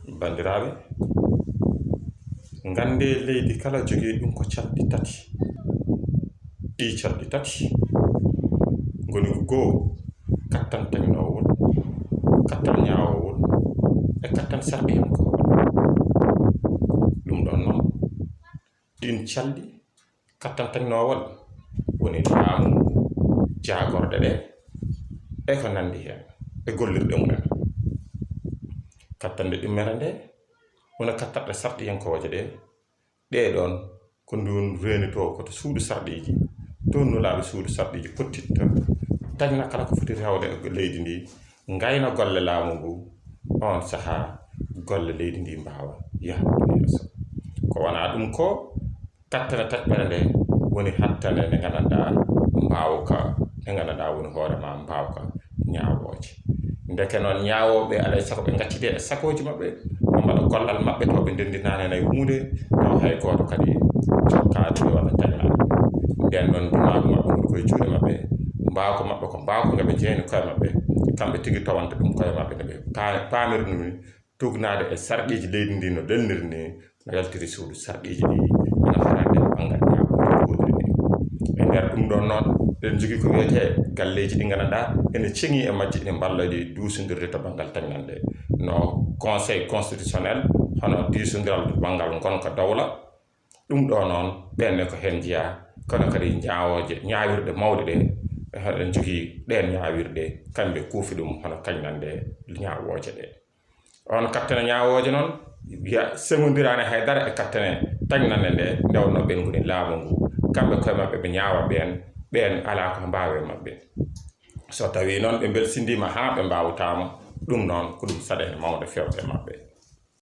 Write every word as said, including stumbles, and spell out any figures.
Banndiraaɓe, nganndee leydi kala jogii ɗum ko calɗi tati. Ɗii calɗi tati ngoni ko goo, kattan taƴnoowol, kattan ñaawoowol e kattan sarɗiyankoowol. Ɗum ɗoon noon, ɗiin calɗi, kattan taƴnoowol woni laamu ngu, jaagorɗe ɗe e ko nanndi heen e gollirɗe mumen. Kattanɗe ɗimmere nde woni kattanɗe sarɗiyankooje ɗe. Ɗee ɗoon ko nduun reenitoo ko to suudu sarɗiiji, toon nulaaɓe suudu sarɗiiji pottitta, taƴna kala ko foti rewde e leydi ndi, ngayna golle laamu ngu, oon sahaa golle leydi ndi mbaawa yahde yeeso. Ko wonaa ɗum ko, kattane taƴɓere nde woni hattane nde nganndanɗaa mbaawka, nde nganndanɗaa woni hoore ma mbaawka ñaawooje. Ndeke noon ñaawooɓe alaa e sago ɓe ngaccitee e sakooji maɓɓe, ɓe mbaɗa gollal maɓɓe taw ɓe ndenndinaani heen hay huunde, taw hay gooto kadi jokkaani ɓe walla taƴnaani ɓe. Ndeen noon ndimaagu maɓɓe woni koye juuɗe maɓɓe, mbaawka maɓɓe ko mbaawka nga ɓe jeyani koye maɓɓe, kamɓe tigi tawanta ɗum koye maɓɓe no ɓe pa-, paamirnoo ni, tugnaade e sarɗiiji leydi ndi no lelniri ni, no yaltiri suudu sarɗiiji ɗi, ina harande e banngal ñaawooje ɗi woniri ni. E nder ɗum ɗoon noon, eɗen njogii ko wiyetee galleeji ɗi nganndanɗaa ene ceŋii e majji, ene mballa ɗi duusondirde to banngal taƴnannde, no Conseil constitutionnel, hono diisondiral to banngal ngonka dowla. Ɗum ɗoo noon, ɓeen ne ko heen njiyaa, kono kadi ñaawooje, ñaawirɗe mawɗe ɗe, eɗen njogii ɗeen ñaawirɗe, kamɓe kuufi ɗum hono kañnande ñaawooje ɗe. Oon kattane ñaawooje noon, wiya seŋondiraani hay dara e kattane taƴnande nde, nde wonnoo ɓeen ngoni laamu ngu. Kamɓe koye maɓɓe ɓe ñaawa ɓeen, ɓeen alaa ko mbaawi e maɓɓe. So tawii noon ɓe mbelsindiima haa ɓe mbaawtaama, ɗum noon ko ɗum saɗeende mawnde feewde e maɓɓe.